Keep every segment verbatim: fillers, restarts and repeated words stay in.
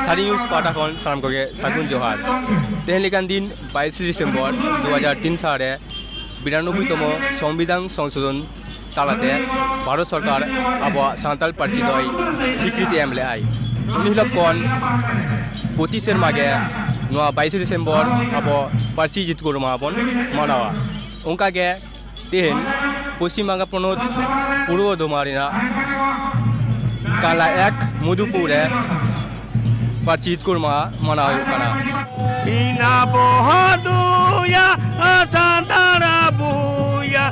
ᱦᱟᱨᱤ news ᱯᱟᱦᱴᱟ ᱠᱷᱚᱱ ᱥᱟᱱᱟᱢ ᱠᱚᱜᱮ ᱥᱟᱹᱜᱩᱱ ᱡᱚᱦᱟᱨ᱾ ᱛᱮᱦᱮᱧ ᱞᱮᱠᱟᱱ ᱫᱤᱱ ᱵᱟᱭᱤᱥᱮ ᱰᱤᱥᱮᱢᱵᱚᱨ ᱫᱩ ᱦᱟᱡᱟᱨ ᱛᱤᱱ ᱥᱟᱞ ᱨᱮ ᱵᱤᱨᱟᱱᱚᱵᱵᱳᱭ ᱛᱚᱢᱚ ᱥᱚᱝᱵᱤᱫᱷᱟᱱ ᱥᱚᱝᱥᱳᱫᱷᱚᱱ ᱛᱟᱞᱟᱛᱮ ᱵᱷᱟᱨᱚᱛ ᱥᱚᱨᱠᱟᱨ ᱟᱵᱚᱣᱟᱜ ᱥᱟᱱᱛᱟᱲ ᱯᱟᱹᱨᱥᱤ ᱫᱚᱭ ᱥᱤᱠᱨᱤᱛᱤ ᱮᱢ ᱞᱮᱫᱟᱭ᱾ ᱩᱱ ᱦᱤᱞᱳᱜ ᱠᱷᱚᱱ ᱯᱨᱚᱛᱤ ᱥᱮᱨᱢᱟ ᱜᱮ ᱱᱚᱣᱟ ᱵᱟᱭᱤᱥᱮ ᱰᱤᱥᱮᱢᱵᱚᱨ ᱟᱵᱚ ᱯᱟᱹᱨᱥᱤ ᱡᱤᱛᱠᱟᱹᱨ ᱢᱟᱦᱟ ᱵᱚᱱ ᱢᱟᱱᱟᱣᱟ᱾ ᱚᱱᱠᱟᱜᱮ ᱛᱮᱦᱮᱧ ᱯᱚᱥᱪᱤᱢ ᱵᱟᱝᱜᱟᱞ ᱯᱚᱱᱚᱛ ᱯᱩᱨᱵᱚ ᱵᱚᱨᱫᱷᱚᱢᱟᱱ ᱨᱮᱱᱟᱜ ᱠᱟᱞᱟ ᱮᱠ ᱢᱚᱫᱷᱩᱯᱩᱨ ᱨᱮ ᱯᱟᱹᱨᱥᱤ ᱡᱤᱛᱠᱟᱹᱨ ᱢᱟᱦᱟ ᱢᱟᱱᱟᱣ ᱦᱩᱭᱩᱜ ᱠᱟᱱᱟ᱾ ᱤᱱᱟ ᱵᱚᱦᱚᱫᱩᱭᱟ ᱥᱟᱱᱛᱟᱲ ᱟᱵᱩᱭᱟ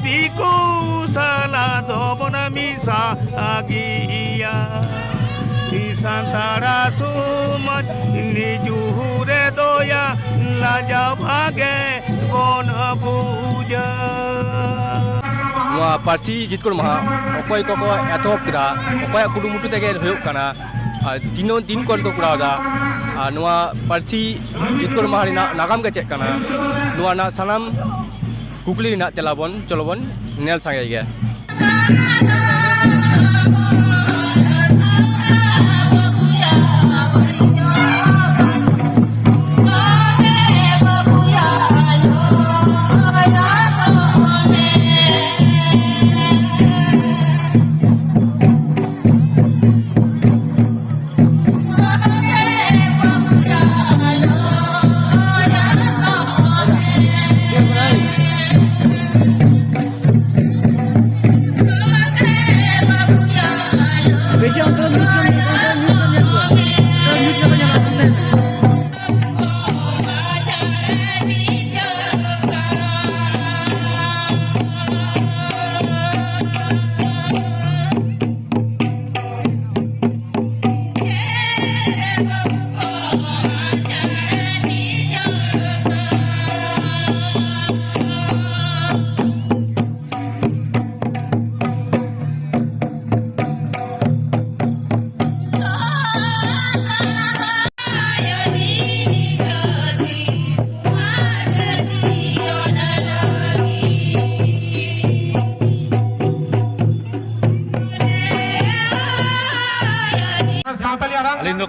ᱫᱤᱠᱩ ᱥᱟᱞᱟ ᱫᱚᱵᱚᱱ ᱢᱤᱥᱟ ᱟᱜᱤᱭᱟ᱾ ᱥᱟᱱᱛᱟᱲ ᱥᱚᱢᱟᱡᱽ ᱱᱤᱡᱩᱦᱩ ᱨᱮ ᱫᱚᱭᱟ ᱞᱟᱡᱟ ᱵᱷᱟᱜᱮ ᱵᱚᱱ ᱵᱩᱡᱟ᱾ ᱱᱚᱣᱟ ᱯᱟᱹᱨᱥᱤ ᱡᱤᱛᱠᱟᱹᱨ ᱢᱟᱦᱟ ᱚᱠᱚᱭ ᱠᱚᱠᱚ ᱮᱛᱚᱦᱚᱵ ᱠᱮᱫᱟ, ᱚᱠᱚᱭᱟᱜ ᱠᱩᱨᱩᱢᱩᱴᱩ ᱛᱮᱜᱮ ᱦᱩᱭᱩᱜ ᱠᱟᱱᱟ, ᱟᱨ ᱛᱤᱱᱟᱹᱜ ᱫᱤᱱ ᱠᱷᱚᱱ ᱠᱚ ᱠᱚᱨᱟᱣ ᱮᱫᱟ, ᱟᱨ ᱱᱚᱣᱟ ᱯᱟᱹᱨᱥᱤ ᱡᱤᱛᱠᱟᱹᱨ ᱢᱟᱦᱟ ᱨᱮᱱᱟᱜ ᱱᱟᱜᱟᱢ ᱜᱮ ᱪᱮᱫ ᱠᱟᱱᱟ, ᱱᱚᱣᱟ ᱨᱮᱱᱟᱜ ᱥᱟᱱᱟᱢ ᱠᱩᱠᱞᱤ ᱨᱮᱱᱟᱜ ᱛᱮᱞᱟ ᱵᱚᱱ, ᱪᱚᱞᱚ ᱵᱚᱱ ᱧᱮᱞ ᱥᱟᱸᱜᱮᱭ ᱜᱮ᱾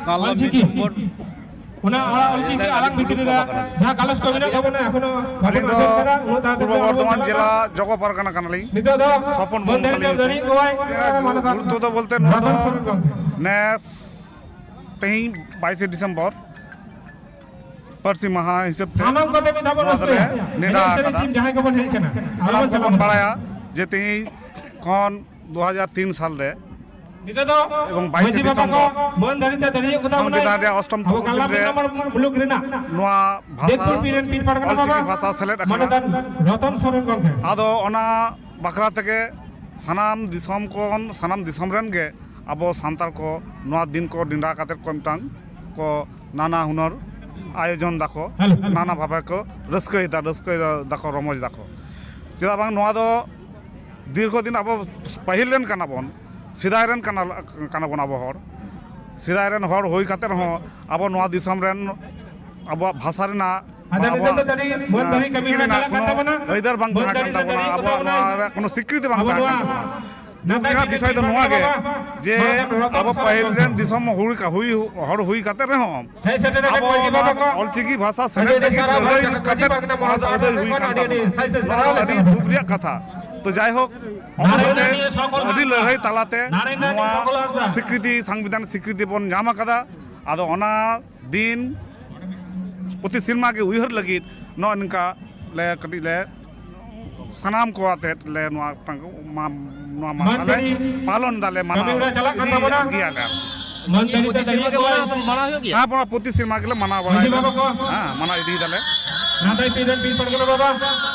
ᱠᱟᱞᱞᱟ ᱢᱤᱫ ᱚᱞᱪᱤᱠᱤ, ᱱᱚᱢᱵᱚᱨ ᱚᱱᱟ ᱚᱞᱪᱤᱠᱤ ᱟᱞᱟᱝ ᱵᱷᱤᱛᱨᱤ ᱨᱮ ᱡᱟᱦᱟᱸ ᱜᱟᱞᱚᱪ ᱠᱚ ᱢᱮᱱᱟᱜ ᱛᱟᱵᱚᱱᱟ, ᱮᱠᱷᱚᱱᱚ ᱟᱹᱞᱤᱧ ᱫᱚ ᱯᱩᱨᱵᱚ ᱵᱚᱨᱫᱷᱚᱢᱟᱱ ᱡᱮᱞᱟ ᱡᱚᱜᱚ ᱯᱟᱨᱜᱟᱱᱟ ᱠᱟᱱᱟᱞᱤᱧ᱾ ᱱᱤᱛᱚᱜ ᱫᱚ ᱥᱚᱯᱚᱱ ᱢᱩᱨᱢᱩ ᱫᱟᱹᱲᱤ ᱠᱟᱱᱟᱞᱤᱧ᱾ ᱠᱚᱣᱟᱭ ᱜᱩᱨᱩᱛᱛᱚ ᱫᱚ ᱵᱚᱞᱛᱮ ᱱᱚᱣᱟ ᱫᱚ ᱱᱮᱥ ᱛᱮᱦᱮᱧ ᱵᱟᱭᱤᱥᱮ ᱰᱤᱥᱮᱢᱵᱚᱨ ᱯᱟᱹᱨᱥᱤ ᱢᱟᱦᱟ ᱦᱤᱥᱟᱹᱵ ᱛᱮ ᱥᱟᱱᱟᱢ ᱠᱚᱛᱮ ᱢᱤᱫ ᱫᱷᱟᱣ ᱵᱚᱱ ᱱᱚᱣᱟ ᱫᱚᱞᱮ ᱨᱟᱹᱥᱠᱟᱹᱭᱟ᱾ ᱱᱮᱰᱟ ᱮᱱᱮᱡ ᱥᱮᱨᱮᱧ ᱟᱠᱟᱫᱟ᱾ ᱴᱤᱢ ᱡᱟᱦᱟᱸᱭ ᱜᱮᱵᱚᱱ ᱦᱮᱡ ᱟᱠᱟᱱᱟ, ᱟᱞᱚ ᱥᱟᱱᱟᱢ ᱵᱚᱱ ᱠᱚᱵᱚᱱ ᱪᱟᱞᱟᱜ ᱢᱟ᱾ ᱵᱟᱲᱟᱭᱟ ᱡᱮ ᱛᱮᱦᱮᱧ ᱠᱷᱚᱱ ᱫᱩ ᱦᱟᱡᱟᱨ ᱛᱤᱱ ᱥᱟᱞ ᱨᱮ ᱱᱤᱛᱚᱜ ᱫᱚ ᱮᱵᱚᱝ ᱵᱟᱭᱤᱥᱮ ᱢᱟᱹᱡᱷᱤ ᱵᱟᱵᱟ ᱰᱤᱥᱮᱢᱵᱚᱨ ᱠᱚ ᱢᱟᱹᱱ ᱫᱟᱲᱮ ᱛᱮ ᱫᱟᱲᱮ ᱠᱚ ᱛᱟᱵᱚᱱᱟᱭ᱾ ᱥᱚᱝᱵᱤᱫᱷᱟᱱ ᱨᱮᱭᱟᱜ ᱚᱥᱴᱚᱢ ᱟᱵᱚ ᱛᱚᱯᱚᱥᱤᱞ ᱠᱟᱞᱞᱟ ᱨᱮ ᱢᱤᱫ ᱱᱚᱢᱵᱚᱨ ᱢᱩᱞᱩᱠ ᱨᱮᱱᱟᱜ ᱱᱚᱣᱟ ᱵᱷᱟᱥᱟ, ᱫᱮᱵᱽᱯᱩᱨ ᱯᱤᱨ ᱨᱮᱱ ᱯᱤᱨ ᱯᱟᱨᱜᱟᱱᱟ ᱚᱞᱪᱤᱠᱤ ᱵᱟᱵᱟ ᱵᱷᱟᱥᱟ ᱥᱮᱞᱮᱫ ᱟᱠᱟᱱᱟ᱾ ᱢᱟᱱᱚᱛᱟᱱ ᱨᱚᱛᱚᱱ ᱥᱚᱨᱮᱱ ᱜᱚᱢᱠᱮ᱾ ᱟᱫᱚ ᱚᱱᱟ ᱵᱟᱠᱷᱨᱟ ᱛᱮᱜᱮ ᱥᱟᱱᱟᱢ ᱫᱤᱥᱚᱢ ᱠᱷᱚᱱ, ᱥᱟᱱᱟᱢ ᱫᱤᱥᱚᱢ ᱨᱮᱱ ᱜᱮ ᱟᱵᱚ ᱥᱟᱱᱛᱟᱲ ᱠᱚ ᱱᱚᱣᱟ ᱫᱤᱱ ᱠᱚ ᱱᱮᱰᱟ ᱠᱟᱛᱮᱫ ᱠᱚ ᱢᱤᱫᱴᱟᱝ ᱠᱚ ᱱᱟᱱᱟ ᱦᱩᱱᱟᱹᱨ ᱟᱭᱳᱡᱚᱱ ᱫᱟᱠᱚ, ᱦᱮᱞᱳ᱾ ᱱᱟᱱᱟ ᱵᱷᱟᱵᱮ ᱠᱚ ᱨᱟᱹᱥᱠᱟᱹᱭᱮᱫᱟ, ᱨᱟᱹᱥᱠᱟᱹᱭ ᱫᱟᱠᱚ, ᱨᱚᱢᱚᱡᱽ ᱫᱟᱠᱚ᱾ ᱪᱮᱫᱟᱜ ᱵᱟᱝ, ᱱᱚᱣᱟ ᱫᱚ ᱫᱤᱨᱜᱷᱚ ᱫᱤᱱ ᱟᱵᱚ ᱯᱟᱹᱦᱤᱞ ᱨᱮᱱ ᱠᱟᱱᱟ ᱵᱚᱱ, ᱥᱮᱫᱟᱭ ᱨᱮᱱ ᱠᱟᱱᱟ, ᱠᱟᱱᱟ ᱵᱚᱱ ᱟᱵᱚ ᱦᱚᱲ᱾ ᱥᱮᱫᱟᱭ ᱨᱮᱱ ᱦᱚᱲ ᱦᱩᱭ ᱠᱟᱛᱮ ᱨᱮᱦᱚᱸ ᱟᱵᱚ ᱱᱚᱣᱟ ᱫᱤᱥᱚᱢ ᱨᱮᱱ ᱟᱵᱚᱣᱟᱜ ᱵᱷᱟᱥᱟ ᱨᱮᱱᱟᱜ, ᱟᱪᱪᱷᱟ, ᱱᱤᱛᱚᱜ ᱟᱵᱚᱣᱟᱜ, ᱫᱚ ᱛᱟᱹᱨᱤ ᱵᱚᱱ ᱟᱸ, ᱛᱟᱹᱨᱤ ᱠᱟᱹᱢᱤ ᱪᱤᱠᱤ ᱨᱮ ᱨᱮᱱᱟᱜ ᱪᱟᱞᱟᱜ ᱠᱟᱱ ᱠᱳᱱᱳ ᱛᱟᱵᱚᱱᱟ᱾ ᱟᱹᱭᱫᱟᱹᱨ ᱵᱟᱝ ᱵᱚᱱ ᱛᱟᱦᱮᱸ ᱛᱟᱹᱨᱤ ᱠᱟᱱ ᱛᱟᱵᱚᱱᱟ, ᱛᱟᱹᱨᱤ ᱟᱵᱚᱣᱟᱜ ᱠᱟᱹᱢᱤ ᱱᱚᱣᱟ ᱨᱮ ᱨᱮᱱᱟᱜ ᱠᱳᱱᱳ ᱥᱤᱠᱨᱤᱛᱤ ᱵᱟᱝ ᱟᱵᱚ ᱛᱟᱦᱮᱸ ᱠᱟᱱ ᱱᱚᱣᱟ ᱛᱟᱵᱚᱱᱟ᱾ ᱫᱩᱠ ᱨᱮᱱᱟᱜ ᱵᱤᱥᱚᱭ ᱫᱚ ᱱᱚᱣᱟ ᱜᱮ ᱡᱮ ᱟᱵᱚ ᱯᱟᱹᱦᱤᱞ ᱨᱮᱱ ᱫᱤᱥᱚᱢ ᱦᱩᱭ, ᱦᱩᱭ, ᱦᱚᱲ ᱦᱩᱭ ᱠᱟᱛᱮ ᱨᱮᱦᱚᱸ ᱦᱮᱡ ᱥᱮᱴᱮᱨ ᱟᱠᱟᱱ ᱟᱵᱚ ᱢᱟᱹᱡᱷᱤ ᱱᱚᱣᱟ ᱵᱟᱵᱟ ᱠᱚ᱾ ᱚᱞᱪᱤᱠᱤ ᱵᱷᱟᱥᱟ ᱥᱮᱞᱮᱫ ᱟᱹᱰᱤ ᱟᱹᱰᱤ ᱞᱟᱹᱜᱤᱫ ᱥᱟᱨᱦᱟᱣ ᱞᱟᱹᱲᱦᱟᱹᱭ ᱢᱟᱹᱡᱷᱤ ᱠᱟᱛᱮ ᱵᱟᱵᱟ ᱠᱟᱱᱟ ᱚᱱᱟ ᱫᱚ ᱢᱚᱦᱚᱱ ᱟᱹᱫᱟᱹᱭ ᱦᱩᱭ ᱯᱟᱦᱴᱟ ᱠᱟᱱ ᱥᱮᱫ ᱠᱷᱚᱱ ᱛᱟᱵᱚᱱᱟ᱾ ᱟᱹᱰᱤ ᱟᱹᱰᱤ ᱱᱚᱣᱟ ᱫᱚ ᱥᱟᱭ ᱥᱟᱭ ᱟᱹᱰᱤ ᱥᱟᱨᱦᱟᱣ ᱫᱩᱠ ᱨᱮᱭᱟᱜ ᱠᱟᱛᱷᱟ᱾ ᱛᱚ ᱡᱟᱭᱦᱳᱠ, ᱚᱱᱟ ᱱᱟᱨᱟᱭᱚᱱ ᱦᱚᱛᱮᱡ ᱱᱤᱭᱮ ᱥᱚᱠᱚᱞ ᱟᱹᱰᱤ ᱞᱟᱹᱲᱦᱟᱹᱭ ᱛᱟᱞᱟᱛᱮ ᱱᱟᱨᱟᱭᱚᱱ ᱱᱚᱣᱟ ᱥᱚᱠᱚᱞ ᱟᱨᱡᱟ᱾ ᱥᱤᱠᱨᱤᱛᱤ, ᱥᱚᱝᱵᱤᱫᱷᱟᱱ ᱥᱤᱠᱨᱤᱛᱤ ᱵᱚᱱ ᱧᱟᱢ ᱟᱠᱟᱫᱟ᱾ ᱟᱫᱚ ᱚᱱᱟ ᱫᱤᱱ ᱯᱨᱚᱛᱤ ᱥᱮᱨᱢᱟ ᱜᱮ ᱩᱭᱦᱟᱹᱨ ᱞᱟᱹᱜᱤᱫ ᱱᱚᱜᱼᱚ ᱱᱚᱝᱠᱟ ᱞᱮ ᱠᱟᱹᱴᱤᱡ ᱞᱮ ᱥᱟᱱᱟᱢ ᱠᱚ ᱟᱛᱮᱫ ᱞᱮ ᱱᱚᱣᱟ ᱢᱤᱫᱴᱟᱝ ᱢᱟ-, ᱱᱚᱣᱟ ᱢᱟᱦᱟ ᱞᱮ ᱢᱟᱱᱛᱟᱨᱤ ᱯᱟᱞᱚᱱ ᱫᱟᱞᱮ, ᱢᱟᱱᱟᱣ ᱠᱟᱹᱢᱤ ᱦᱚᱨᱟ ᱪᱟᱞᱟᱜ ᱠᱟᱱ ᱤᱫᱤᱭᱮᱫ ᱛᱟᱵᱚᱱᱟ᱾ ᱜᱮᱭᱟᱞᱮ᱾ ᱢᱟᱱᱛᱟᱨᱤ ᱯᱨᱚᱛᱤ ᱥᱮᱨᱢᱟ ᱜᱮ ᱢᱟᱱᱟᱣ, ᱢᱟᱱᱟᱣ ᱦᱩᱭᱩᱜ ᱜᱮᱭᱟ? ᱦᱮᱸ, ᱵᱚᱱᱟ ᱯᱨᱚᱛᱤ ᱥᱮᱨᱢᱟ ᱜᱮᱞᱮ ᱢᱟᱱᱟᱣ ᱢᱟᱹᱡᱷᱤ ᱵᱟᱲᱟᱭᱮᱫᱟ᱾ ᱵᱟᱵᱟ ᱠᱚ᱾ ᱦᱮᱸ, ᱢᱟᱱᱟᱣ ᱤᱫᱤᱭᱮᱫᱟᱞᱮ᱾ ᱱᱟᱛᱟᱭ ᱯᱤᱨ ᱨᱮᱱ ᱯᱤᱨ ᱯᱟᱨᱜᱟᱱᱟ ᱵᱟᱵᱟ᱾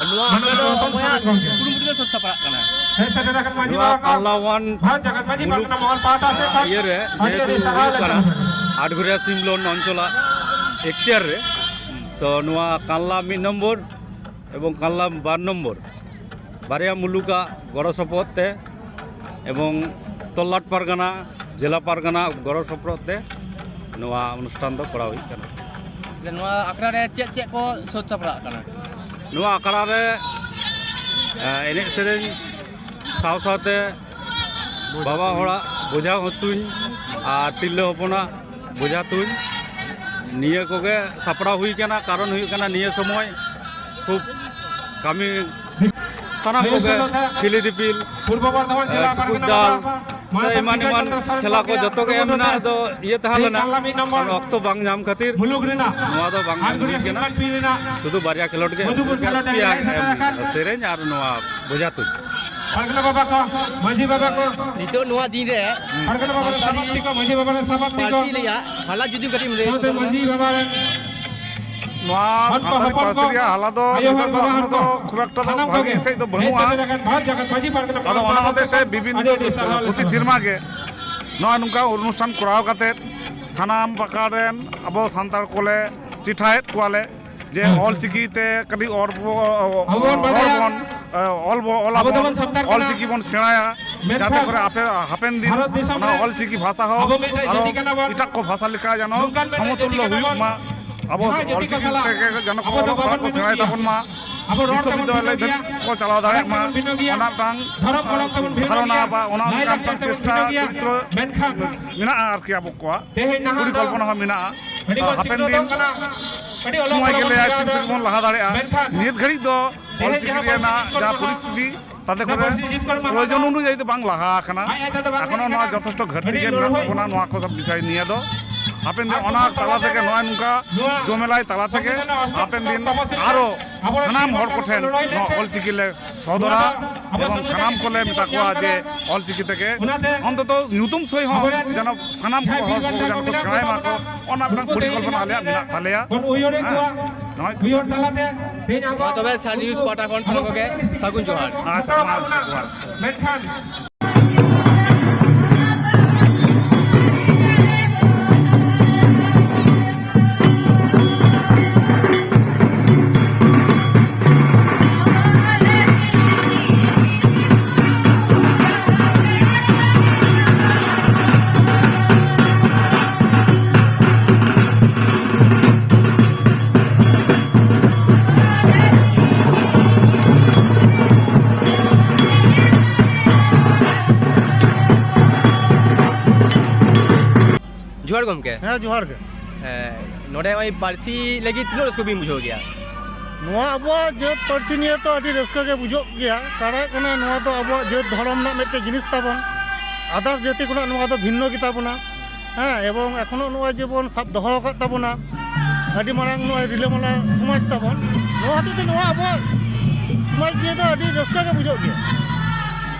ᱱᱚᱣᱟ ᱢᱟᱱᱚᱛ ᱨᱚᱛᱚᱱ ᱚᱠᱚᱭᱟᱜ ᱥᱚᱨᱮᱱ ᱜᱚᱢᱠᱮ᱾ ᱠᱩᱨᱩᱢᱩᱴᱩ ᱨᱮ ᱥᱟᱹᱛ ᱥᱟᱯᱲᱟᱜ ᱠᱟᱱᱟ? ᱦᱮᱡ ᱥᱮᱴᱮᱨ ᱟᱠᱟᱱ ᱢᱟᱹᱡᱷᱤ ᱱᱚᱣᱟ ᱵᱟᱵᱟ ᱠᱚ᱾ ᱯᱟᱞᱞᱟᱣᱟᱱ ᱵᱷᱟᱨᱚᱛ ᱡᱟᱠᱟᱛ ᱢᱟᱹᱡᱷᱤ ᱢᱩᱞᱩᱠ, ᱯᱟᱨᱜᱟᱱᱟ ᱢᱚᱦᱚᱞ ᱯᱟᱦᱴᱟ ᱥᱮᱫ ᱠᱷᱚᱱ ᱤᱭᱟᱹᱨᱮ ᱟᱹᱰᱤ ᱡᱮᱦᱮᱛᱩ ᱟᱹᱰᱤ ᱥᱟᱨᱦᱟᱣ ᱦᱩᱭᱩᱜ ᱞᱮ ᱠᱟᱱᱟ, ᱪᱟᱞ ᱠᱟᱱᱟ᱾ ᱟᱴᱜᱷᱩᱨᱤᱭᱟ ᱥᱤᱢᱞᱚᱱ ᱚᱧᱪᱚᱞᱟᱜ ᱮᱠᱛᱤᱭᱟᱨ ᱨᱮ, ᱛᱚ ᱱᱚᱣᱟ ᱠᱟᱞᱞᱟ ᱢᱤᱫ ᱱᱚᱢᱵᱚᱨ ᱮᱵᱚᱝ ᱠᱟᱞᱞᱟ ᱵᱟᱨ ᱱᱚᱢᱵᱚᱨ ᱵᱟᱨᱭᱟ ᱢᱩᱞᱩᱠᱟᱜ ᱜᱚᱲᱚ ᱥᱚᱯᱚᱦᱚᱫ ᱛᱮ ᱮᱵᱚᱝ ᱛᱚᱞᱞᱟᱴ ᱯᱟᱨᱜᱟᱱᱟ, ᱡᱮᱞᱟ ᱯᱟᱨᱜᱟᱱᱟ ᱜᱚᱲᱚ ᱥᱚᱯᱚᱦᱚᱫ ᱛᱮ ᱱᱚᱣᱟ ᱚᱱᱩᱥᱴᱷᱟᱱ ᱫᱚ ᱠᱚᱨᱟᱣ ᱦᱩᱭᱩᱜ ᱠᱟᱱᱟ᱾ ᱱᱚᱣᱟ ᱟᱠᱷᱲᱟ ᱨᱮ ᱪᱮᱫ ᱪᱮᱫ ᱠᱚ ᱥᱟᱹᱛ ᱥᱟᱯᱲᱟᱜ ᱠᱟᱱᱟ? ᱱᱚᱣᱟ ᱟᱠᱷᱲᱟ ᱨᱮ, ᱮ, ᱮᱱᱮᱡ ᱥᱮᱨᱮᱧ ᱥᱟᱶ ᱥᱟᱶᱛᱮ ᱵᱟᱵᱟ ᱦᱚᱲᱟᱜ ᱵᱚᱡᱷᱟ ᱛᱩᱧ ᱟᱨ ᱛᱤᱨᱞᱟᱹ ᱦᱚᱯᱚᱱᱟᱜ ᱵᱚᱡᱷᱟ ᱛᱩᱧ, ᱱᱤᱭᱟᱹ ᱠᱚᱜᱮ ᱥᱟᱯᱲᱟᱣ ᱦᱩᱭ ᱠᱟᱱᱟ᱾ ᱠᱟᱨᱚᱱ ᱦᱩᱭᱩᱜ ᱠᱟᱱᱟ, ᱱᱤᱭᱟᱹ ᱥᱚᱢᱚᱭ ᱠᱷᱩᱵ ᱠᱟᱹᱢᱤ, ᱥᱟᱱᱟᱢ ᱠᱚᱜᱮ ᱠᱷᱤᱞᱤ ᱫᱤᱯᱤᱞ, ᱮ, ᱴᱩᱠᱩᱡ ᱫᱟᱞ, ᱥᱮ ᱮᱢᱟᱱ ᱮᱢᱟᱱ ᱠᱷᱮᱞᱟ ᱠᱚ ᱡᱚᱛᱚ ᱜᱮ ᱮᱢ ᱨᱮᱱᱟᱜ ᱫᱚ ᱤᱭᱟᱹ ᱛᱟᱦᱮᱸ ᱞᱮᱱᱟ᱾ ᱠᱟᱨᱚᱱ ᱚᱠᱛᱚ ᱵᱟᱝ ᱧᱟᱢ ᱠᱷᱟᱹᱛᱤᱨ ᱱᱚᱣᱟ ᱫᱚ ᱵᱟᱝ ᱮᱢ ᱦᱩᱭ ᱠᱟᱱᱟ᱾ ᱥᱩᱫᱷᱩ ᱵᱟᱨᱭᱟ ᱠᱷᱮᱞᱳᱰ ᱜᱮ ᱮᱢ ᱦᱩᱭ ᱠᱟᱱᱟ, ᱯᱮᱭᱟ ᱮᱢ ᱦᱩᱭ ᱠᱟᱱᱟ, ᱥᱮᱨᱮᱧ ᱟᱨ ᱱᱚᱣᱟ ᱵᱚᱡᱷᱟ ᱛᱩᱧ᱾ ᱯᱟᱨᱜᱟᱱᱟ ᱵᱟᱵᱟ ᱠᱚ, ᱢᱟᱹᱡᱷᱤ ᱵᱟᱵᱟ ᱠᱚ, ᱱᱤᱛᱚᱜ ᱱᱚᱣᱟ ᱫᱤᱱ ᱨᱮ ᱯᱟᱨᱜᱟᱱᱟ ᱵᱟᱵᱟ ᱨᱮᱱ ᱥᱟᱱᱛᱟᱲᱤ ᱥᱟᱯᱟᱵᱛᱤ ᱠᱚ, ᱢᱟᱹᱡᱷᱤ ᱵᱟᱵᱟ ᱨᱮᱱ ᱥᱟᱯᱟᱵᱛᱤ ᱠᱚ᱾ ᱯᱟᱹᱨᱥᱤ ᱨᱮᱭᱟᱜ ᱦᱟᱞᱟ ᱡᱩᱫᱤ ᱠᱟᱹᱴᱤᱡ ᱮᱢ ᱞᱟᱹᱭ ᱥᱟᱶᱛᱮ ᱥᱚᱫᱚᱨᱟ᱾ ᱢᱟᱹᱡᱷᱤ ᱵᱟᱵᱟ ᱨᱮᱱ ᱱᱚᱣᱟ ᱦᱚᱲ ᱠᱚ, ᱥᱟᱱᱛᱟᱲᱤ ᱦᱚᱯᱚᱱ ᱯᱟᱹᱨᱥᱤ ᱠᱚ, ᱨᱮᱭᱟᱜ ᱦᱟᱞᱟ ᱫᱚ ᱟᱭᱳ ᱱᱤᱛᱚᱜ ᱦᱚᱲ, ᱫᱚ ᱵᱟᱵᱟ ᱦᱚᱲ ᱩᱱᱟᱹᱜ ᱠᱚ, ᱫᱚ ᱠᱷᱩᱵ ᱮᱠᱴᱟ ᱫᱚ ᱦᱮᱡ ᱵᱷᱟᱹᱜᱤ ᱥᱮᱴᱮᱨ ᱥᱟᱺᱦᱤᱡ ᱫᱚ ᱟᱠᱟᱱ ᱵᱟᱹᱱᱩᱜᱼᱟ᱾ ᱵᱷᱟᱨᱚᱛ ᱡᱟᱠᱟᱛ ᱢᱟᱹᱡᱷᱤ ᱯᱟᱨᱜᱟᱱᱟ ᱟᱫᱚ ᱵᱟᱵᱟ ᱚᱱᱟ ᱦᱚᱛᱮᱡ ᱛᱮ ᱵᱤᱵᱷᱤᱱᱱᱚ ᱟᱹᱰᱤ ᱟᱹᱰᱤ ᱥᱟᱨᱦᱟᱣ ᱯᱨᱚᱛᱤ ᱡᱚᱛᱚ ᱥᱮᱨᱢᱟ ᱜᱮ ᱱᱚᱣᱟ ᱱᱚᱝᱠᱟ ᱚᱱᱩᱥᱴᱷᱟᱱ ᱠᱚᱨᱟᱣ ᱠᱟᱛᱮ ᱥᱟᱱᱟᱢ ᱯᱟᱠᱟᱲ ᱨᱮᱱ ᱟᱵᱚ ᱥᱟᱱᱛᱟᱲ ᱠᱚᱞᱮ ᱪᱮᱴᱷᱟᱭᱮᱫ ᱠᱚᱣᱟᱞᱮ᱾ ᱡᱮ ᱦᱮᱸ᱾ ᱚᱞᱪᱤᱠᱤ ᱛᱮ ᱠᱟᱹᱴᱤᱡ ᱚᱞ ᱵᱚ-, ᱟᱵᱚ ᱵᱚᱱ ᱨᱚᱲ ᱵᱟᱰᱟᱭᱟ, ᱵᱚᱱ, ᱮ, ᱚᱞ ᱵᱚ-, ᱚᱞ ᱟᱵᱚ ᱟᱵᱚᱱ, ᱫᱚᱵᱚᱱ ᱥᱟᱱᱛᱟᱲ ᱠᱟᱱᱟ᱾ ᱚᱞᱪᱤᱠᱤ ᱵᱚᱱ ᱥᱮᱬᱟᱭᱟ, ᱢᱮᱱᱠᱷᱟᱱ ᱡᱟᱛᱮ ᱠᱚᱨᱮ ᱟᱯᱮ ᱦᱟᱯᱮᱱ ᱫᱤᱱ ᱵᱷᱟᱨᱚᱛ ᱫᱤᱥᱚᱢ ᱚᱱᱟ ᱨᱮ ᱚᱞᱪᱤᱠᱤ ᱵᱷᱟᱥᱟ ᱦᱚᱸ ᱟᱵᱚ ᱢᱤᱫᱴᱟᱝ ᱟᱨᱚ ᱡᱟᱹᱛᱤ ᱠᱟᱱᱟ ᱵᱚᱱ᱾ ᱮᱴᱟᱜ ᱠᱚ ᱵᱷᱟᱥᱟ ᱞᱮᱠᱟ ᱡᱮᱱᱚ ᱱᱚᱝᱠᱟᱱ ᱢᱤᱫᱴᱟᱝ ᱡᱟᱹᱛᱤ ᱥᱚᱢᱚᱛᱩᱞᱞᱚ ᱠᱟᱱᱟ ᱦᱩᱭᱩᱜ ᱵᱚᱱ᱾ ᱢᱟ, ᱟᱵᱚ ᱡᱟᱦᱟᱸ ᱡᱟᱹᱛᱤ ᱠᱚ ᱚᱞᱪᱤᱠᱤ ᱥᱟᱞᱟᱜ ᱛᱮᱜᱮ ᱡᱮᱱᱚ ᱠᱚ ᱟᱵᱚ ᱫᱚ ᱚᱞᱚᱜ ᱯᱟᱲᱦᱟᱜ ᱵᱟᱵᱚᱱ ᱠᱚ ᱵᱷᱤᱱᱟᱹ ᱥᱮᱬᱟᱭ ᱜᱮᱭᱟ, ᱛᱟᱵᱚᱱ ᱢᱟ, ᱟᱵᱚ ᱨᱚᱲ ᱫᱤᱥᱚᱢ ᱛᱟᱵᱚᱱ ᱵᱤᱫᱽᱫᱟᱹᱜᱟᱲ ᱵᱷᱤᱱᱟᱹ ᱞᱟᱹᱭ ᱜᱮᱭᱟ, ᱫᱷᱟᱹᱵᱤᱡ ᱠᱚ ᱪᱟᱞᱟᱣ ᱫᱟᱲᱮᱭᱟᱜ ᱢᱟ, ᱵᱷᱟᱥᱟ ᱛᱟᱵᱚᱱ ᱵᱷᱤᱱᱟᱹ ᱚᱱᱟ ᱜᱮᱭᱟ, ᱢᱤᱫᱴᱟᱝ, ᱫᱷᱚᱨᱚᱢ ᱠᱚᱨᱚᱢ ᱛᱟᱵᱚᱱ ᱵᱷᱤᱱᱟᱹ ᱜᱮᱭᱟ, ᱫᱷᱟᱨᱚᱱᱟ ᱵᱟ ᱚᱱᱟ ᱞᱟᱭ ᱚᱱᱠᱟᱱ ᱞᱟᱠᱪᱟᱨ ᱢᱤᱫᱴᱟᱝ ᱛᱟᱵᱚᱱ ᱪᱮᱥᱴᱟ ᱵᱷᱤᱱᱟᱹ ᱜᱮᱭᱟ, ᱪᱚᱨᱤᱛᱨᱚ ᱢᱮᱱᱠᱷᱟᱱ ᱢᱮᱱᱟᱜᱼᱟ ᱟᱨᱠᱤ ᱟᱵᱚ ᱠᱚᱣᱟᱜ᱾ ᱛᱮᱦᱮᱧ ᱱᱟᱦᱟᱜ ᱯᱚᱨᱤᱠᱚᱞᱯᱚᱱᱟ ᱫᱚ ᱦᱚᱸ ᱢᱮᱱᱟᱜᱼᱟ᱾ ᱟᱹᱰᱤ ᱚᱞᱚᱜ ᱦᱟᱯᱮᱱ ᱯᱟᱲᱦᱟᱣ ᱫᱤᱱ ᱵᱚᱱ ᱥᱮᱬᱟ ᱛᱤᱱ ᱫᱚ ᱥᱮᱫ ᱵᱚᱱ ᱞᱟᱦᱟ ᱫᱟᱲᱮᱭᱟᱜᱼᱟ᱾ ᱢᱮᱱᱠᱷᱟᱱ ᱱᱤᱛ ᱜᱷᱟᱹᱲᱤᱡ ᱫᱚ ᱛᱮᱦᱮᱧ ᱚᱞᱪᱤᱠᱤ ᱡᱟᱦᱟᱸ ᱨᱮᱱᱟᱜ ᱯᱚᱨᱤᱥᱛᱷᱤᱛᱤ ᱡᱟᱦᱟᱸ ᱠᱚᱨᱮ ᱯᱚᱨᱤᱥᱛᱷᱤᱛᱤ ᱛᱟᱛᱮ ᱚᱱᱟ ᱠᱚᱨᱮ ᱯᱚᱨᱤᱥᱛᱷᱤᱛᱤ ᱡᱤᱛᱠᱟᱹᱨ ᱢᱟ ᱯᱨᱚᱭᱳᱡᱚᱱ ᱚᱱᱩᱡᱟᱭᱤ ᱫᱚ ᱵᱟᱝ ᱞᱟᱦᱟ ᱟᱠᱟᱱᱟ᱾ ᱟᱡ ᱟᱡ ᱛᱮᱫᱚ ᱵᱟᱝ ᱮᱠᱷᱚᱱᱚ ᱱᱚᱣᱟ ᱞᱟᱦᱟ᱾ ᱡᱚᱛᱷᱮᱥᱴᱚ ᱜᱷᱟᱹᱴᱛᱤ ᱟᱹᱰᱤ ᱜᱮ ᱢᱮᱱᱟᱜ ᱞᱟᱹᱲᱦᱟᱹᱭ ᱛᱟᱵᱚᱱᱟ ᱱᱚᱣᱟ ᱠᱚ ᱥᱚᱵ ᱵᱤᱥᱚᱭ ᱱᱤᱭᱮ ᱫᱚ᱾ ᱦᱟᱯᱮᱱ ᱫᱤᱱ ᱚᱱᱟ ᱛᱟᱞᱟ ᱛᱮᱜᱮ ᱱᱚᱜᱼᱚᱭ ᱱᱚᱝᱠᱟ ᱡᱚᱢᱮᱞᱟᱭ ᱛᱟᱞᱟ ᱛᱮᱜᱮ ᱦᱟᱯᱮᱱ ᱫᱤᱱ ᱟᱨᱚ ᱥᱟᱱᱟᱢ ᱦᱚᱲ ᱠᱚᱴᱷᱮᱱ ᱱᱚᱣᱟ ᱚᱞᱪᱤᱠᱤ ᱞᱮ ᱥᱚᱫᱚᱨᱟ ᱮᱵᱚᱝ ᱥᱟᱱᱟᱢ ᱠᱚᱞᱮ ᱢᱮᱛᱟ ᱠᱚᱣᱟ ᱡᱮ ᱚᱞᱪᱤᱠᱤ ᱛᱮᱜᱮ ᱚᱱᱛᱚᱛᱚ ᱧᱩᱛᱩᱢ ᱥᱳᱭ ᱦᱚᱸ ᱡᱮᱱᱚ ᱥᱟᱱᱟᱢ ᱠᱚ ᱦᱚᱲ ᱠᱚ ᱡᱮᱱᱚ ᱠᱚ ᱥᱮᱬᱟᱭ ᱢᱟ ᱠᱚ, ᱚᱱᱟ ᱢᱤᱫᱴᱟᱝ ᱯᱚᱨᱤᱠᱚᱞᱯᱚᱱᱟ ᱟᱞᱮᱭᱟᱜ ᱢᱮᱱᱟᱜ ᱛᱟᱞᱮᱭᱟ᱾ ᱦᱮᱸ, ᱱᱚᱜᱼᱚᱭ᱾ ᱢᱟ ᱛᱚᱵᱮ ᱥᱟᱱ ᱱᱤᱭᱩᱡᱽ ᱯᱟᱦᱴᱟ ᱠᱷᱚᱱ ᱥᱟᱱᱟᱢ ᱠᱚᱜᱮ ᱥᱟᱹᱜᱩᱱ ᱡᱚᱦᱟᱨ᱾ ᱟᱪᱪᱷᱟ, ᱢᱟ ᱡᱚᱦᱟᱨ᱾ ᱜᱚᱢᱠᱮ᱾ ᱦᱮᱸ, ᱡᱚᱦᱟᱨ ᱜᱮ᱾ ᱦᱮᱸ, ᱱᱚᱰᱮ ᱱᱚᱜᱼᱚᱭ ᱯᱟᱹᱨᱥᱤ ᱞᱟᱹᱜᱤᱫ ᱛᱤᱱᱟᱹᱜ ᱨᱟᱹᱥᱠᱟᱹ ᱵᱤᱱ ᱵᱩᱡᱷᱟᱹᱣ ᱜᱮᱭᱟ? ᱱᱚᱣᱟ ᱟᱵᱚᱣᱟᱜ ᱡᱟᱹᱛ ᱯᱟᱹᱨᱥᱤ ᱱᱤᱭᱮ ᱛᱚ ᱟᱹᱰᱤ ᱨᱟᱹᱥᱠᱟᱹ ᱜᱮ ᱵᱩᱡᱷᱟᱹᱜ ᱜᱮᱭᱟ᱾ ᱠᱟᱨᱚᱱ ᱦᱩᱭᱩᱜ ᱠᱟᱱᱟ, ᱱᱚᱣᱟ ᱫᱚ ᱟᱵᱚᱣᱟᱜ ᱡᱟᱹᱛ ᱫᱷᱚᱨᱚᱢ ᱨᱮᱱᱟᱜ ᱢᱤᱫᱴᱮᱱ ᱡᱤᱱᱤᱥ ᱛᱟᱵᱚᱱ᱾ ᱟᱫᱟᱨᱥ ᱡᱟᱹᱛᱤ ᱠᱷᱚᱱᱟᱜ ᱱᱚᱣᱟ ᱫᱚ ᱵᱷᱤᱱᱱᱚ ᱜᱮᱛᱟ ᱵᱚᱱᱟ᱾ ᱦᱮᱸ, ᱮᱵᱚᱝ ᱮᱠᱷᱚᱱᱚ ᱱᱚᱜᱼᱚᱭ ᱡᱮᱵᱚᱱ ᱥᱟᱵ ᱫᱚᱦᱚ ᱟᱠᱟᱫ ᱛᱟᱵᱚᱱᱟ, ᱟᱹᱰᱤ ᱢᱟᱨᱟᱝ ᱱᱚᱜᱼᱚᱭ ᱨᱤᱞᱟᱹᱢᱟᱞᱟ ᱥᱚᱢᱟᱡᱽ ᱛᱟᱵᱚᱱ᱾ ᱱᱚᱣᱟ ᱦᱚᱛᱮᱡ ᱛᱮ ᱱᱚᱣᱟ ᱟᱵᱚᱣᱟᱜ ᱥᱚᱢᱟᱡᱽ ᱱᱤᱭᱮ ᱫᱚ ᱟᱹᱰᱤ ᱨᱟᱹᱥᱠᱟᱹ ᱜᱮ ᱵᱩᱡᱷᱟᱹᱜ ᱜᱮᱭᱟ᱾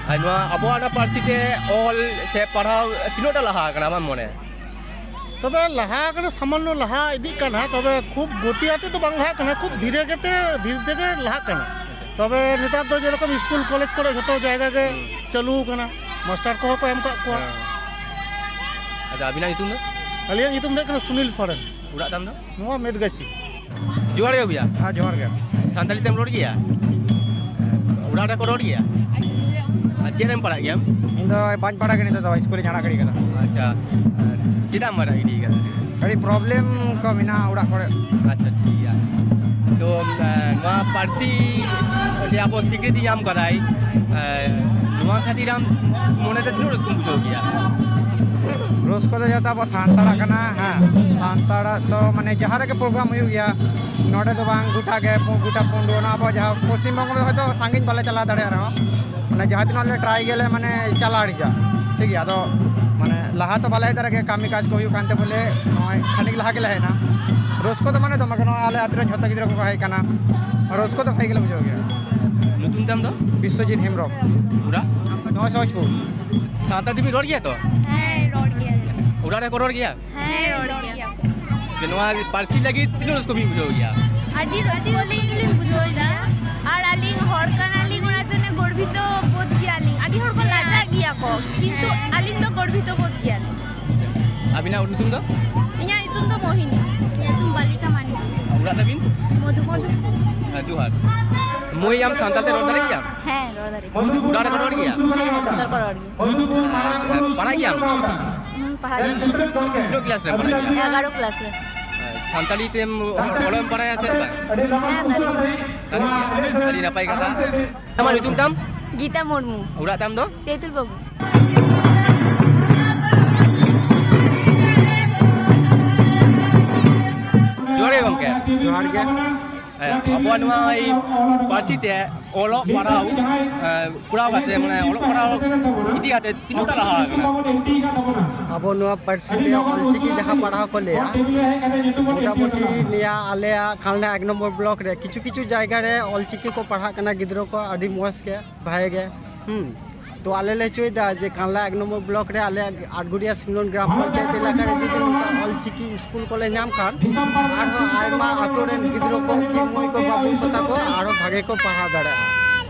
ᱟᱨ ᱱᱚᱣᱟ ᱟᱵᱚᱣᱟᱜ ᱚᱱᱟ ᱯᱟᱹᱨᱥᱤ ᱛᱮ ᱚᱞ ᱥᱮ ᱯᱟᱲᱦᱟᱣ ᱛᱤᱱᱟᱹᱜ ᱴᱟ ᱞᱟᱦᱟ ᱟᱠᱟᱱᱟ ᱟᱢᱟᱜ ᱢᱚᱱᱮ? ᱛᱚᱵᱮ ᱞᱟᱦᱟ ᱟᱠᱟᱱᱟ, ᱥᱟᱢᱟᱱᱱᱚ ᱞᱟᱦᱟ ᱤᱫᱤᱜ ᱠᱟᱱᱟ, ᱛᱚᱵᱮ ᱠᱷᱩᱵ ᱜᱚᱛᱤ ᱟᱛᱮ ᱫᱚ ᱵᱟᱝ ᱞᱟᱦᱟᱜ ᱠᱟᱱᱟ, ᱠᱷᱩᱵ ᱫᱷᱤᱨᱮ ᱜᱮᱛᱮ, ᱫᱷᱤᱨᱮ ᱛᱮᱜᱮ ᱞᱟᱦᱟᱜ ᱠᱟᱱᱟ᱾ ᱛᱚᱵᱮ ᱱᱮᱛᱟᱨ ᱫᱚ ᱡᱮᱨᱚᱠᱚᱢ ᱥᱠᱩᱞ, ᱠᱚᱞᱮᱡᱽ ᱠᱚᱨᱮ ᱡᱷᱚᱛᱚ ᱡᱟᱭᱜᱟ ᱜᱮ ᱦᱩᱸ᱾ ᱪᱟᱹᱞᱩ ᱟᱠᱟᱱᱟ, ᱢᱟᱥᱴᱟᱨ ᱠᱚᱦᱚᱸ ᱠᱚ ᱮᱢ ᱠᱟᱜ ᱠᱚᱣᱟ᱾ ᱦᱮᱸ᱾ ᱟᱪᱪᱷᱟ, ᱟᱹᱵᱤᱱᱟᱜ ᱧᱩᱛᱩᱢ ᱫᱚ? ᱟᱹᱞᱤᱧᱟᱜ ᱧᱩᱛᱩᱢ ᱫᱚ ᱦᱩᱭᱩᱜ ᱠᱟᱱᱟ ᱥᱩᱱᱤᱞ ᱥᱚᱨᱮᱱ᱾ ᱚᱲᱟᱜ ᱛᱟᱢ ᱫᱚ? ᱱᱚᱣᱟ ᱢᱮᱫᱜᱟᱪᱷᱤ᱾ ᱡᱚᱦᱟᱨ ᱜᱮ ᱵᱚᱭᱦᱟ᱾ ᱦᱮᱸ, ᱡᱚᱦᱟᱨ ᱜᱮ᱾ ᱥᱟᱱᱛᱟᱲᱤ ᱛᱮᱢ ᱨᱚᱲ ᱜᱮᱭᱟ? ᱚᱲᱟᱜ ᱨᱮᱠᱚ ᱨᱚᱲ ᱜᱮᱭᱟ? ᱟᱨ ᱪᱮᱫ ᱨᱮᱢ ᱯᱟᱲᱦᱟᱜ ᱜᱮᱭᱟ? ᱤᱧ ᱫᱚ ᱵᱟᱹᱧ ᱯᱟᱲᱦᱟᱜ ᱠᱟᱱᱟ ᱱᱤᱛᱚᱜ ᱫᱚ, ᱥᱠᱩᱞ ᱤᱧ ᱟᱲᱟᱜ ᱜᱤᱰᱤ ᱠᱟᱫᱟ᱾ ᱟᱪᱪᱷᱟ, ᱪᱮᱫᱟᱜ ᱮᱢ ᱟᱲᱟᱜ ᱜᱤᱰᱤ ᱠᱟᱫᱟ? ᱟᱹᱰᱤ ᱯᱨᱚᱵᱞᱮᱢ ᱠᱚ ᱢᱮᱱᱟᱜᱼᱟ ᱚᱲᱟᱜ ᱠᱚᱨᱮ᱾ ᱟᱪᱪᱷᱟ, ᱴᱷᱤᱠ ᱜᱮᱭᱟ᱾ ᱛᱚ, ᱮ, ᱱᱚᱣᱟ ᱯᱟᱹᱨᱥᱤ ᱡᱮ ᱟᱵᱚ ᱥᱤᱠᱨᱤᱛᱤ ᱧᱟᱢ ᱠᱟᱫᱟᱭ, ᱮ, ᱱᱚᱣᱟ ᱠᱷᱟᱹᱛᱤᱨ ᱟᱢ ᱢᱚᱱᱮᱛᱮ ᱛᱤᱱᱟᱹᱜ ᱨᱟᱹᱥᱠᱟᱹᱢ ᱵᱩᱡᱷᱟᱹᱣ ᱠᱮᱭᱟ? ᱨᱟᱹᱥᱠᱟᱹ ᱫᱚ ᱡᱮᱦᱮᱛᱩ ᱟᱵᱚ ᱥᱟᱱᱛᱟᱲᱟᱜ ᱠᱟᱱᱟ, ᱦᱮᱸ, ᱥᱟᱱᱛᱟᱲᱟᱜ ᱫᱚ ᱢᱟᱱᱮ ᱡᱟᱦᱟᱸ ᱨᱮᱜᱮ ᱯᱨᱳᱜᱨᱟᱢ ᱦᱩᱭᱩᱜ ᱜᱮᱭᱟ, ᱱᱚᱰᱮ ᱫᱚ ᱵᱟᱝ, ᱜᱚᱴᱟ ᱜᱮ, ᱜᱚᱴᱟ ᱯᱩᱸᱰ, ᱚᱱᱟ ᱟᱵᱚ ᱡᱟᱦᱟᱸ ᱯᱚᱥᱪᱤᱢ ᱵᱚᱝᱜᱚ ᱨᱮ ᱦᱚᱭᱛᱳ ᱥᱟᱺᱜᱤᱧ ᱵᱟᱞᱮ ᱪᱟᱞᱟᱣ ᱫᱟᱲᱮᱭᱟᱜ ᱨᱮᱦᱚᱸ, ᱢᱟᱱᱮ ᱡᱟᱦᱟᱸ ᱛᱤᱱᱟᱹᱜ ᱞᱮ ᱴᱨᱟᱭ ᱜᱮᱭᱟᱞᱮ, ᱢᱟᱱᱮ ᱪᱟᱞᱟᱣ ᱨᱮᱭᱟᱜ, ᱴᱷᱤᱠ ᱜᱮᱭᱟ᱾ ᱟᱫᱚ ᱢᱟᱱᱮ ᱞᱟᱦᱟ ᱛᱚ ᱵᱟᱞᱮ ᱦᱮᱡ ᱫᱟᱲᱮᱭᱟᱜ ᱜᱮᱭᱟ, ᱠᱟᱹᱢᱤ ᱠᱟᱡᱽ ᱠᱚ ᱦᱩᱭᱩᱜ ᱠᱟᱱᱛᱮ ᱵᱚᱞᱮ ᱱᱚᱜᱼᱚᱭ ᱠᱷᱟᱹᱱᱤᱠ ᱞᱟᱦᱟ ᱜᱮᱞᱮ ᱦᱮᱡ ᱮᱱᱟ᱾ ᱨᱟᱹᱥᱠᱟᱹ ᱫᱚ ᱢᱟᱱᱮ ᱫᱚᱢᱮ ᱜᱮ, ᱱᱚᱣᱟ ᱟᱞᱮ ᱟᱹᱛᱩ ᱨᱮᱱ ᱡᱷᱚᱛᱚ ᱜᱤᱫᱽᱨᱟᱹ ᱠᱚᱠᱚ ᱦᱮᱡ ᱟᱠᱟᱱᱟ, ᱨᱟᱹᱥᱠᱟᱹ ᱫᱚ ᱵᱷᱟᱜᱮ ᱜᱮᱞᱮ ᱵᱩᱡᱷᱟᱹᱣ ᱜᱮᱭᱟ᱾ ᱧᱩᱛᱩᱢ ᱛᱟᱢ ᱫᱚ? ᱵᱤᱥᱥᱚᱡᱤᱛ ᱦᱮᱢᱵᱨᱚᱢ᱾ ᱚᱲᱟᱜ? ᱱᱚᱣᱟ ᱥᱚᱦᱚᱡᱽᱯᱩᱨ᱾ ᱥᱟᱱᱛᱟᱲᱤ ᱛᱮᱵᱤᱱ ᱨᱚᱲ ᱜᱮᱭᱟ ᱛᱚ? ᱦᱮᱸ, ᱨᱚᱲ ᱜᱮᱭᱟᱞᱮ᱾ ᱚᱲᱟᱜ ᱨᱮᱠᱚ ᱨᱚᱲ ᱜᱮᱭᱟ? ᱦᱮᱸ, ᱨᱚᱲ ᱜᱮᱭᱟ ᱠᱚ᱾ ᱡᱮ ᱱᱚᱣᱟ ᱯᱟᱹᱨᱥᱤ ᱞᱟᱹᱜᱤᱫ ᱛᱤᱱᱟᱹᱜ ᱨᱟᱹᱥᱠᱟᱹ ᱵᱤᱱ ᱵᱩᱡᱷᱟᱹᱣ ᱜᱮᱭᱟ? ᱟᱹᱰᱤ ᱨᱟᱹᱥᱠᱟᱹ ᱞᱤᱧ ᱵᱩᱡᱷᱟᱹᱣ ᱮᱫᱟ᱾ ᱟᱨ ᱟᱹᱞᱤᱧ ᱦᱚᱲ ᱠᱟᱱᱟᱞᱤᱧ, ᱚᱱᱟ ᱡᱚᱱᱱᱮ ᱜᱚᱨᱵᱤᱛᱚ ᱵᱳᱫᱷ ᱜᱮᱭᱟᱞᱤᱧ᱾ ᱟᱹᱰᱤ ᱦᱚᱲ ᱠᱚ ᱞᱟᱡᱟᱜ ᱜᱮᱭᱟ ᱠᱚ, ᱠᱤᱱᱛᱩ ᱟᱹᱞᱤᱧ ᱫᱚ ᱜᱚᱨᱵᱤᱛᱚ ᱵᱳᱫᱷ ᱜᱮᱭᱟᱞᱤᱧ᱾ ᱟᱹᱵᱤᱱᱟᱜ ᱧᱩᱛᱩᱢ ᱫᱚ? ᱤᱧᱟᱹᱜ ᱧᱩᱛᱩᱢ ᱫᱚ ᱢᱳᱦᱤᱱᱤ᱾ ᱤᱧᱟᱹᱜ ᱧᱩᱛᱩᱢ ᱵᱟᱞᱤᱠᱟ ᱢᱟᱱᱰᱤ᱾ ᱚᱲᱟᱜ ᱛᱟᱵᱤᱱ? ᱢᱚᱫᱷᱩᱵᱚᱱ᱾ ᱦᱮᱸ, ᱡᱚᱦᱟᱨ᱾ ᱢᱟᱹᱭ, ᱟᱢ ᱥᱟᱱᱛᱟᱲ ᱛᱮ ᱨᱚᱲ ᱫᱟᱲᱮᱭᱟᱜ ᱜᱮᱭᱟᱢ? ᱦᱮᱸ, ᱨᱚᱲ ᱫᱟᱲᱮᱭᱟᱜ ᱜᱮᱭᱟ᱾ ᱚᱲᱟᱜ ᱨᱮᱠᱚ ᱨᱚᱲ ᱜᱮᱭᱟ? ᱦᱮᱸ, ᱡᱚᱛᱚ ᱠᱚ ᱨᱚᱲ ᱜᱮᱭᱟ᱾ ᱟᱪᱪᱷᱟ, ᱯᱟᱲᱦᱟᱜ ᱜᱮᱭᱟᱢ? ᱦᱩᱸ, ᱯᱟᱲᱦᱟᱜ ᱜᱮᱭᱟᱹᱧ᱾ ᱛᱤᱱᱟᱹᱜ ᱠᱞᱟᱥ ᱨᱮᱢ ᱯᱟᱲᱦᱟᱜ ᱜᱮᱭᱟ? ᱮᱜᱟᱨᱚ ᱠᱞᱟᱥ ᱨᱮ᱾ ᱥᱟᱱᱛᱟᱲᱤ ᱛᱮᱢ ᱚᱞᱮᱢ ᱵᱟᱲᱟᱭᱟ ᱥᱮ ᱵᱟᱝ? ᱦᱮᱸ, ᱫᱟᱲᱮᱭᱟᱜ ᱜᱮᱭᱟ᱾ ᱫᱟᱲᱮᱭᱟᱜ ᱜᱮᱭᱟ᱾ ᱟᱹᱰᱤ ᱱᱟᱯᱟᱭ ᱠᱟᱛᱷᱟ᱾ ᱟᱢᱟᱜ ᱧᱩᱛᱩᱢ ᱛᱟᱢ? ᱜᱤᱛᱟ ᱢᱩᱨᱢᱩ᱾ ᱚᱲᱟᱜ ᱛᱟᱢ ᱫᱚ? ᱛᱮᱸᱛᱩᱞ ᱵᱟᱹᱵᱩ᱾ ᱡᱚᱦᱟᱨ ᱜᱮ᱾ ᱦᱮᱸ, ᱟᱵᱚᱣᱟᱜ ᱱᱚᱣᱟ ᱮᱭ ᱯᱟᱹᱨᱥᱤ ᱛᱮ ᱚᱞᱚᱜ ᱯᱟᱲᱦᱟᱣ, ᱮ, ᱠᱚᱨᱟᱣ ᱠᱟᱛᱮ, ᱢᱟᱱᱮ, ᱚᱞᱚᱜ ᱯᱟᱲᱦᱟᱣ ᱤᱫᱤ ᱠᱟᱛᱮ ᱛᱤᱱᱟᱹᱜ ᱴᱟ ᱞᱟᱦᱟ ᱟᱠᱟᱱᱟ? ᱟᱵᱚ ᱱᱚᱣᱟ ᱯᱟᱹᱨᱥᱤ ᱛᱮ ᱚᱞᱪᱤᱠᱤ ᱡᱟᱦᱟᱸ ᱯᱟᱲᱦᱟᱣ ᱠᱚ ᱞᱟᱹᱭᱟ, ᱢᱚᱴᱟᱢᱩᱴᱤ ᱱᱤᱭᱟᱹ ᱟᱞᱮᱭᱟᱜ ᱠᱷᱟᱞᱱᱟ ᱮᱠ ᱱᱚᱢᱵᱚᱨ ᱵᱞᱚᱠ ᱨᱮ ᱠᱤᱪᱷᱩ ᱠᱤᱪᱷᱩ ᱡᱟᱭᱜᱟ ᱨᱮ ᱚᱞᱪᱤᱠᱤ ᱠᱚ ᱯᱟᱲᱦᱟᱜ ᱠᱟᱱᱟ ᱜᱤᱫᱽᱨᱟᱹ ᱠᱚ, ᱟᱹᱰᱤ ᱢᱚᱡᱽ ᱜᱮ, ᱵᱷᱟᱜᱮ ᱜᱮ᱾ ᱦᱩᱸ᱾ ᱛᱚ ᱟᱞᱮ ᱞᱮ ᱪᱟᱹᱭᱫᱟ ᱡᱮ ᱠᱷᱟᱞᱱᱟ ᱮᱠ ᱱᱚᱢᱵᱚᱨ ᱵᱞᱚᱠ ᱨᱮ ᱟᱞᱮᱭᱟᱜ ᱟᱴᱜᱩᱲᱤᱭᱟ ᱥᱤᱢᱞᱚᱱ ᱜᱨᱟᱢ ᱯᱚᱧᱪᱟᱭᱮᱛ ᱮᱞᱟᱠᱟ ᱨᱮ ᱡᱩᱫᱤ ᱱᱚᱝᱠᱟ ᱚᱞᱪᱤᱠᱤ ᱥᱠᱩᱞ ᱠᱚᱞᱮ ᱧᱟᱢ ᱠᱷᱟᱱ, ᱟᱨᱦᱚᱸ ᱟᱭᱢᱟ ᱟᱛᱳ ᱨᱮᱱ ᱜᱤᱫᱽᱨᱟᱹ ᱠᱚ ᱠᱤ ᱢᱟᱹᱭ ᱠᱚ ᱵᱟᱹᱵᱩ ᱠᱚ ᱛᱟᱠᱚ ᱟᱨᱦᱚᱸ ᱵᱷᱟᱜᱮ ᱠᱚ ᱯᱟᱲᱦᱟᱣ ᱫᱟᱲᱮᱭᱟᱜᱼᱟ᱾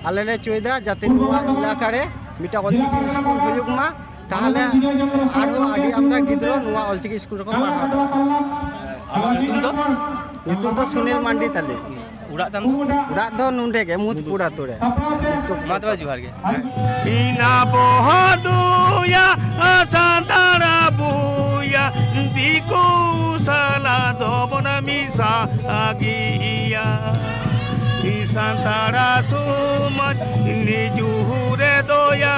ᱟᱞᱮ ᱞᱮ ᱪᱟᱹᱭᱫᱟ ᱡᱟᱛᱮ ᱱᱚᱣᱟ ᱮᱞᱟᱠᱟ ᱨᱮ ᱢᱤᱫᱴᱟᱝ ᱚᱞᱪᱤᱠᱤ ᱥᱠᱩᱞ ᱦᱩᱭᱩᱜ ᱢᱟ, ᱛᱟᱦᱚᱞᱮ ᱟᱨᱦᱚᱸ ᱟᱹᱰᱤ ᱟᱢᱫᱟ ᱜᱤᱫᱽᱨᱟᱹ ᱱᱚᱣᱟ ᱚᱞᱪᱤᱠᱤ ᱥᱠᱩᱞ ᱨᱮᱠᱚ ᱯᱟᱲᱦᱟᱣ ᱫᱟᱲᱮᱭᱟᱜᱼᱟ᱾ ᱟᱢᱟᱜ ᱧᱩᱛᱩᱢ ᱫᱚ? ᱧᱩᱛᱩᱢ ᱫᱚ ᱥᱩᱱᱤᱞ ᱢᱟᱱᱰᱤ ᱛᱟᱞᱮ᱾ ᱚᱲᱟᱜ ᱛᱟᱢ? ᱚᱲᱟᱜ ᱫᱚ ᱱᱚᱸᱰᱮ ᱜᱮ, ᱢᱩᱫᱽᱯᱩᱨ ᱟᱛᱳ ᱨᱮ᱾ ᱢᱟ ᱛᱚᱵᱮ, ᱡᱚᱦᱟᱨ ᱜᱮ᱾ ᱦᱮᱸ᱾ ᱤᱱᱟ ᱵᱚᱦᱚᱫᱩᱭᱟ ᱥᱟᱱᱛᱟᱲ ᱟᱵᱚᱭᱟ, ᱫᱤᱠᱩ ᱥᱟᱞᱟ ᱫᱚᱵᱚᱱ ᱢᱮᱥᱟ ᱜᱮᱭᱟ᱾ ᱥᱟᱱᱛᱟᱲ ᱥᱚᱢᱟᱡᱽ ᱱᱤᱡᱩ ᱨᱮ ᱫᱚᱭᱟ,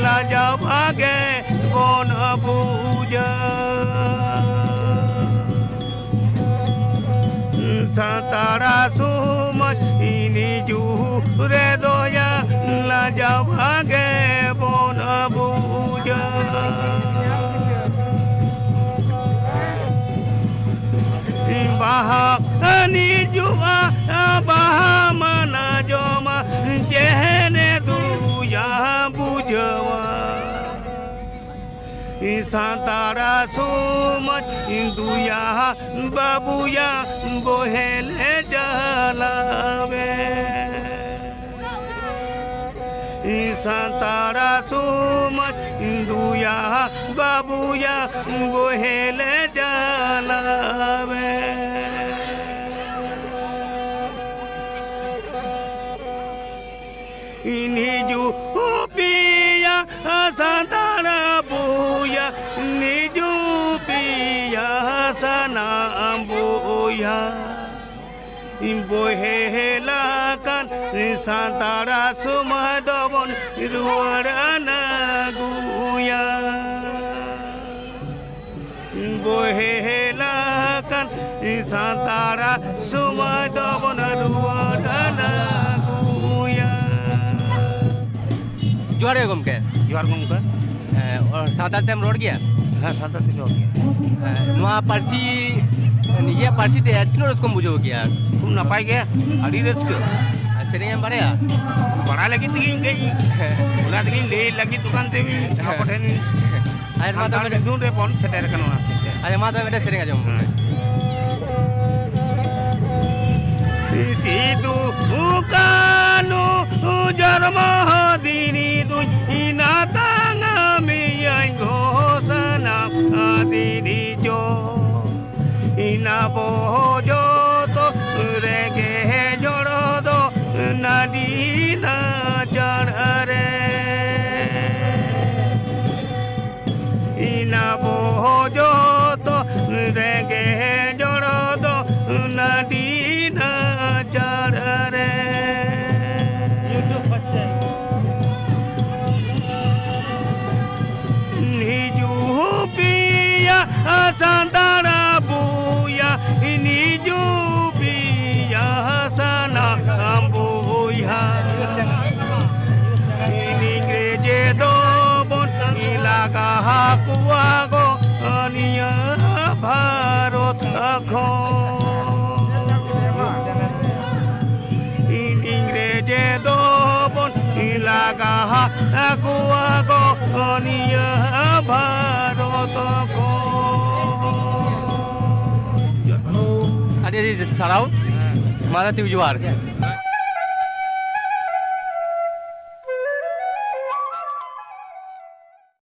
ᱞᱟᱡᱟᱣ ᱵᱷᱟᱜᱮ ᱵᱚᱱ ᱵᱩᱡᱟ᱾ ᱥᱟᱱᱛᱟᱲ ᱥᱚᱢᱟᱡᱽ ᱱᱤᱡᱩ ᱨᱮ ᱫᱚᱭᱟ, ᱞᱟᱡᱟᱣ ᱵᱷᱟᱜᱮ ᱵᱚᱱ ᱵᱩᱡᱟ᱾ ᱵᱟᱦᱟ ᱱᱤᱡᱩᱜᱼᱟ, ᱵᱟᱦᱟ ᱢᱟᱱᱟ ᱡᱚᱢᱟ, ᱪᱮᱦᱮᱱᱮ ᱫᱩᱭᱟ ᱵᱩᱡᱷᱟᱹᱣᱟ᱾ ᱥᱟᱱᱛᱟᱲ ᱥᱚᱢᱟᱡᱽ ᱫᱩᱭᱟ ᱵᱟᱵᱩᱭᱟ ᱵᱚᱦᱮᱞᱮ ᱪᱟᱞᱟᱣᱮ᱾ ᱥᱟᱱᱛᱟᱲ ᱥᱚᱢᱟᱡᱽ ᱫᱩᱭᱟ ᱵᱟᱵᱩᱭᱟ ᱵᱚᱦᱮᱞᱮ ᱪᱟᱞᱟᱣᱮ᱾ ᱱᱤᱡᱩ ᱯᱤᱭᱟ ᱥᱟᱱᱛᱟᱲ ᱵᱚᱭᱟ, ᱱᱤᱡᱩ ᱯᱤᱭᱟ ᱥᱟᱱᱟᱢ ᱵᱚᱭᱟ᱾ ᱵᱚᱦᱮᱞ ᱟᱠᱟᱱ ᱥᱟᱱᱛᱟᱲ ᱥᱚᱢᱟᱡᱽ ᱫᱚᱵᱚᱱ ᱨᱩᱣᱟᱹᱲ ᱟᱹᱜᱩᱭᱟ᱾ ᱵᱚᱦᱮᱞ ᱟᱠᱟᱱ ᱥᱟᱱᱛᱟᱲᱟᱜ ᱥᱚᱢᱟᱡᱽ ᱫᱚᱵᱚᱱ ᱨᱩᱣᱟᱹᱲ ᱟᱹᱜᱩᱭᱟ᱾ ᱡᱚᱦᱟᱨ ᱜᱮ ᱜᱚᱢᱠᱮ᱾ ᱡᱚᱦᱟᱨ ᱜᱚᱢᱠᱮ᱾ ᱦᱮᱸ, ᱚ, ᱥᱟᱱᱛᱟᱲ ᱛᱮᱢ ᱨᱚᱲ ᱜᱮᱭᱟ? ᱦᱮᱸ, ᱥᱟᱱᱛᱟᱲ ᱛᱮᱧ ᱨᱚᱲ ᱜᱮᱭᱟ᱾ ᱦᱮᱸ, ᱱᱚᱣᱟ ᱯᱟᱹᱨᱥᱤ, ᱱᱤᱡᱮᱨᱟᱜ ᱯᱟᱹᱨᱥᱤ ᱛᱮ ᱛᱤᱱᱟᱹᱜ ᱨᱟᱹᱥᱠᱟᱹᱢ ᱵᱩᱡᱷᱟᱹᱣ ᱜᱮᱭᱟ? ᱠᱷᱩᱵ ᱱᱟᱯᱟᱭ ᱜᱮ, ᱟᱹᱰᱤ ᱨᱟᱹᱥᱠᱟᱹ᱾ ᱟᱨ ᱥᱮᱨᱮᱧ ᱮᱢ ᱵᱟᱲᱟᱭᱟ? ᱵᱟᱲᱟᱭ ᱞᱟᱹᱜᱤᱫ ᱛᱮᱜᱮ ᱤᱧ ᱠᱟᱹᱡ, ᱚᱱᱟ ᱛᱮᱜᱮᱧ ᱞᱟᱹᱭ ᱞᱟᱹᱜᱤᱫ ᱫᱚ ᱠᱟᱱ ᱛᱮ ᱟᱯᱮ ᱠᱚᱴᱷᱮᱱ᱾ ᱟᱨ ᱢᱟ ᱛᱚᱵᱮ ᱥᱟᱱᱛᱟᱲ ᱢᱤᱫ ᱢᱤᱫᱩᱱ ᱨᱮ ᱵᱚᱱ ᱥᱮᱴᱮᱨ ᱟᱠᱟᱱᱟ ᱚᱱᱟ ᱦᱚᱛᱮᱡ ᱛᱮ᱾ ᱟᱨ ᱢᱟ ᱛᱚᱵᱮ ᱢᱤᱫᱴᱮᱱ ᱥᱮᱨᱮᱧ ᱟᱸᱡᱚᱢ ᱢᱮ᱾ ᱦᱮᱸ᱾ ᱥᱤᱫᱩ ᱠᱟᱹᱱᱦᱩ ᱡᱚᱱᱢᱚ ᱫᱤᱱ ᱫᱩᱧ ᱱᱟᱛᱟᱝ ᱢᱮᱭᱟᱧ ᱜᱚ ᱥᱟᱱᱟᱢ ᱫᱤᱱ ᱪᱚ᱾ ᱤᱱᱟ ᱵᱚᱦᱚ ᱡᱚᱛᱚ ᱨᱮᱸᱜᱮᱡ ᱡᱚᱲᱚ ᱫᱚ ᱱᱟᱹᱰᱤ ᱱᱟᱪᱟᱲ ᱨᱮ᱾ ᱤᱱᱟ ᱵᱚᱦᱚ ᱡᱚᱛᱚ ᱨᱮᱸᱜᱮᱡ ᱡᱚᱲᱚ ᱫᱚ ᱱᱟᱹᱰᱤ ᱱᱟᱪᱟᱲ ᱨᱮ᱾ ᱦᱤᱡᱩᱜ ᱯᱮᱭᱟ ᱥᱟᱱᱛᱟᱲ ᱵᱚᱭᱦᱟ, ᱦᱤᱡᱩᱜ ᱯᱮᱭᱟ ᱥᱟᱱᱟᱢ ᱵᱚᱭᱦᱟ᱾ ᱤᱝᱨᱮᱡᱽ ᱫᱚᱵᱚᱱ ᱞᱟᱜᱟ ᱠᱚᱣᱟ ᱜᱚ ᱱᱤᱭᱟᱹ ᱵᱷᱟᱨᱚᱛ ᱠᱷᱚᱱ᱾ ᱤᱝᱨᱮᱡᱽ ᱫᱚᱵᱚᱱ ᱞᱟᱜᱟ ᱠᱚᱣᱟ ᱜᱚ ᱱᱤᱭᱟᱹ ᱵᱷᱟᱨᱚᱛ ᱠᱷᱚᱱ᱾ ᱟᱹᱰᱤ ᱟᱹᱰᱤ ᱥᱟᱨᱦᱟᱣ᱾ ᱢᱟ ᱛᱚᱵᱮ ᱡᱚᱦᱟᱨ᱾